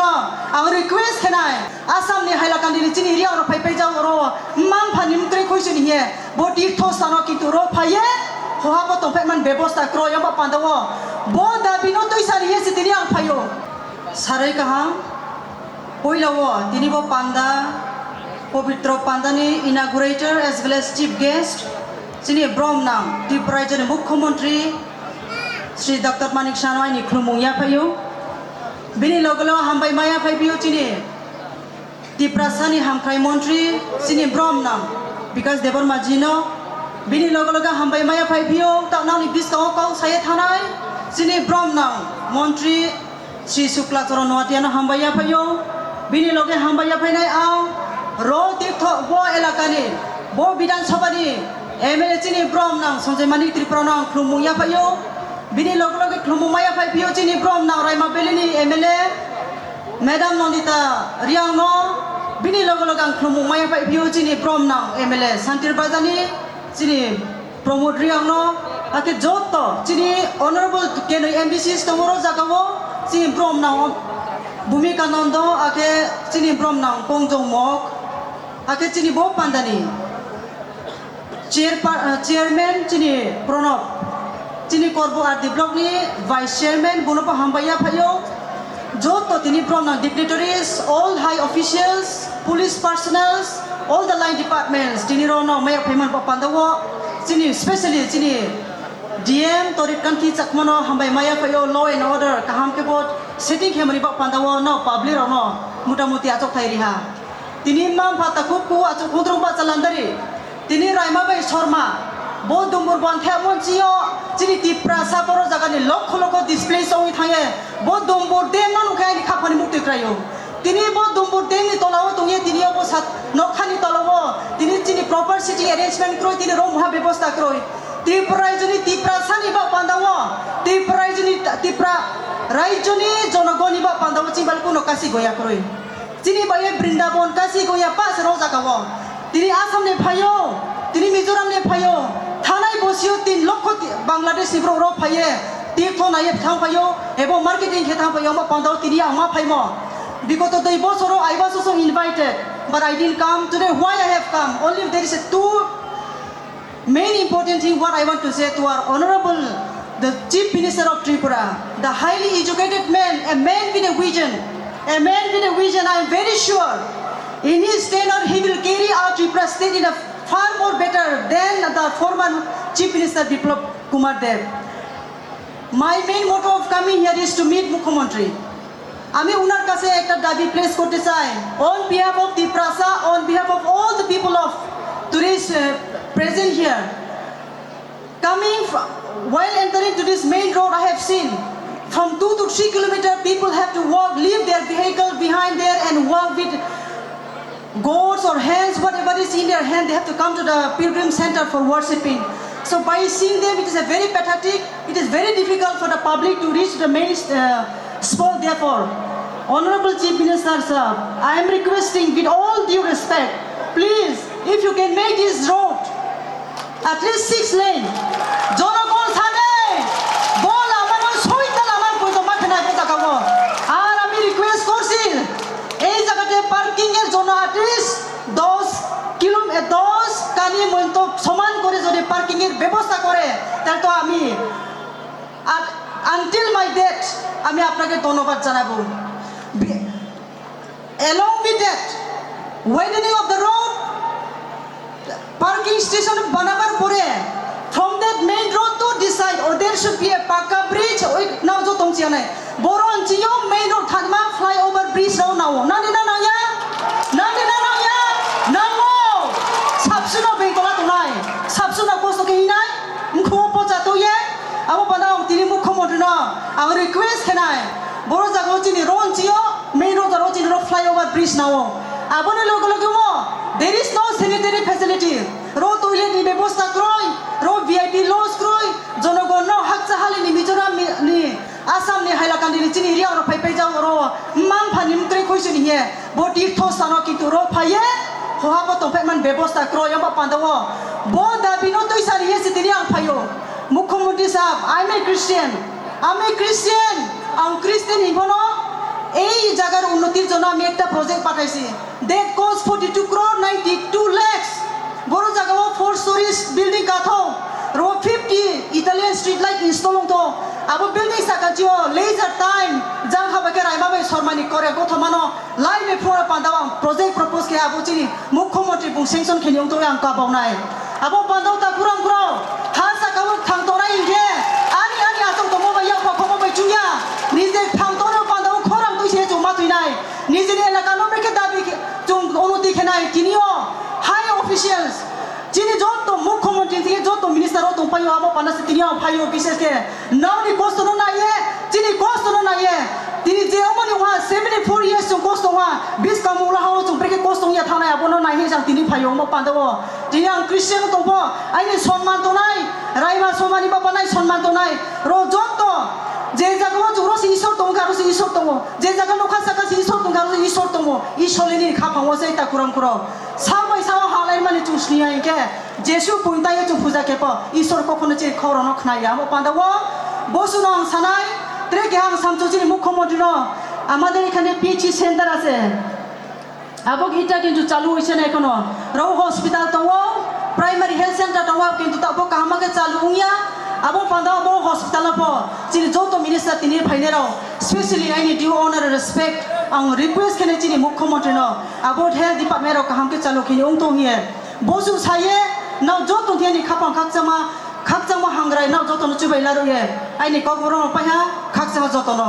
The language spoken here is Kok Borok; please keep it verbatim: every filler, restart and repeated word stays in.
Ang request khenai, Assam ni Hailakandi ni chini area rok phai paijak oro, mma mpha ni mtri khuisuni hiye, bo tirtho stano kintu oro phaiye, hoha bo tongphai man bebosta kroi, abo panda o, bo dabi no tuisa ni hiye se tini ang phaio. Sarai kaham, puila o tini bo panda, Pobitro panda ni inaugurator as well as chief guest, chini brom nang Tripura rajya ni Mukhyamantri Shri Doctor Manik Saha no aini khulumung yaphaio. Bini loge loge hambai maya phai phio chini Tiprasa ni hamkrai montri chini brom nang Bikash Debbarma ji no. Bini loge loge hambai maya phai phio, ta nang ni biskang o kau saye thanai chini brom nang montri Sri Shukla Charan Noatia no hambai yaphaio. Bini loge hambai yaphainai ang ro tirtho bo elaka ni, bo Bidhan Sabha ni M L A chini brom nang Sanjay Manik Tripura no ang khulumung yaphaio. Bini loge loge khulumung maya phai phio chini brom nang Raima Valley ni M L A Madam Nandita Riang no. Bini loge loge ang khulumung maya phai phio chini brom nang M L A Santir Bajar ni chini Pramod Riang no, hakhe joto chini honorable kenoi M D Cs tongo ro jaga o, chini brom nang Bhumika Nando, hakhe chini brom nang Kongjong Mok, hakhe chini bo panda ni chair pa-, chairman chini Pranab, chini Korbo R D block ni vice chairman, bono bo hambai yaphaio. Joto tini brom nang dignitaries, all high officials, police personnels, all the line departments, tini rok no mayok phaiman bo panda o, chini specially chini D M Torit Kanti Chakma no hambai maya phaio, law and order kaham khe bo setting khe mani bo panda o, no public rok no mota moti achuk thai riha. Tini mma mpha takhuk ku achuk khuntrung ba chalandari. Tini Raima bai Sharma, bo Dumbur Bonthe monchio, chini Tiprasa boro jaga ni lokho lokho displace ongwi thangye, bo Dumbur dam no nukhe ani khapani muktwi kraio. Tini bo Dumbur dam ni tola o tongye, tini obo sat nokha ni tola o, tini chini proper sitting arrangement kroi, tini room ha bebosta kroi. Tripura rajyo ni Tiprasa ni ba panda o, Tripura rajyo ni, Tripura rajyo ni jonogon ni ba panda o chini bai kuno kasi goya kroi. Chini bai Brindabon kasi goya pa se ro jaga o. Tini Assam ni phaio, tini Mizoram ni phaio, thanai bosio tin lokho ti-, Bangladesh ni borok ro phaiye, tirtho naiye thang phaio, ebo marketing khe thang phaio, ma panda o tini ang ma phaimo. Bigoto dui bosoro I was also invited, but I didn't come. Today why I have come? Only there is a two main important thing what I want to say to our honorable, the Chief Minister of Tripura, the highly educated man, a man with a vision, a man with a vision. I am very sure in his tenure he will carry our Tripura state in a far more better than the former Chief Minister Biplab Kumar Deb. My main motto of coming here is to meet Mukhyamantri. আমি ওনার কাছে একটা দাবি প্লেস করতে চাই, on behalf of Tiprasa, on behalf of all the people of tourist, uh, present here. Coming fr-, while entering to this main road, I have seen from two to three kilometer people have to walk, leave their vehicle behind there and walk with gourds or hands, whatever is in their hand, they have to come to the pilgrim center for worshipping. So by seeing them, it is a very pathetic, it is very difficult for the public to reach the main, uh, spot. Therefore, Honorable Chief Minister sir, I am requesting with all due respect, please, if you can make this road at least six lane. Jonogon sane, bo lama no soita lama poito ma khenai bo jaga o. Ar ami request korsi, ei jaga te parking er jonno at least dos kilom-, eh, dos kani monto soman kore jodi parking er bebosta kore, tahole to ami, ar until my death, ami apnake dhonnobad janabo. Bi-, Along with that, widening of the road, parking station banabar pore, from that main road to this side, oh, there should be a pakka bridge, oi, nao jo tong chianai. Boro ang chiyo main road thanma flyover bridge nao nao. Nani na naya? Nani na naya? Nango! Sabsuno bengkola tongnai. Sabsuno kosto ke hinai. Mkhuo pocha tuye. Abo bana ang tini mukhyamantri no ang request khenai. Boro jaga o chini road chiyo. Main road aro chini ro flyover bridge nao. Aboni loge loge mo, there is no sanitary facility. Ro toilet ni bebosta kroi, ro V I P lodge kroi, jonogon no hakcha hali ni Mizoram ni, ni Assam ni Hailakandi ni chini area oro phai paijak oro mma mpha ni mtri khuisuni hiye. Bo tirtho stano kintu ro phaiye, hoha bo tongphai man bebosta kroi, abo panda o. Bo dabi no tuisa riye si tini ang phaio. Mukhyamantri sahab, I am a Christian. I am a Christian. Ang Christian hinphano Ei jagar unnotir jonno ami ekta project pathaisi, that cost forty two crore ninety two lakhs. Boro jagao four stories building kathok, ro fifty Italian street light install wngthok. Abo building sakachio leisure time jang haba khe raima bai sormani kore gothomano lai bai phora pandao ang project propose khe abo chini mukhyamantri bung sanction khe wngthok ang kabawnai. Abo pandao ta kurang kurang ha sakao thang tongnai hinkhe ani ani asong tongmo bai yakpha khomo bai chungya, nije thang tongnai pandao khorang twi se chuma twinai. Nijini elaka no brekhe dabi khe chung unnoti khenai, tini o high officials, chini joto mukhyamantri thik joto minister o tongpaio, abo panda se tini o phaio, bishes khe nokni kosto no naiye, chini kosto no naiye. Tini je omoni wngha seventy four years chung kosto wngha, biskang mula hao chung brekhe kosto wngya thangnai, abono naihe jang tini phaio omo panda o. Tini ang Christian tongpho, aini sonman tongnai, raima somani baphanai sonman tongnai, ro joto je jagao chung ro se Isor tongo, aro se Isor tongo. Je jaga nokha saka se Isor tongkha, aro Isor tongo. Isor ni khapang o se ta kurang kurang. Sa bai sa o halai mani chung sini ya hinkhe Jesu punta ye chung puja khe po Isor kokhono che khoro no khna ya. Amo panda o bosu no ang sanai, tre ke ang samcho chini mukhyamantri no, আমাদের এখানে PHC centre আছে। Abo ita kintu chalu oise na ekhono. Ro hospital tongo, primary health center tongo, kintu ta bo kaham khe chalu wngya. Abo panda bo hospital no po chini joto minister tini phainai rok, specially aini due honor respect ang request khene chini mukhyamantri no abo health department rok kaham khe chalu khini wngtong hiye. Bosu saye nao joto thiyani khapang khakchangma, khakchangma hangrai nao joto no chubai laruye. Aini kok borok no paiha khakchangma joto no.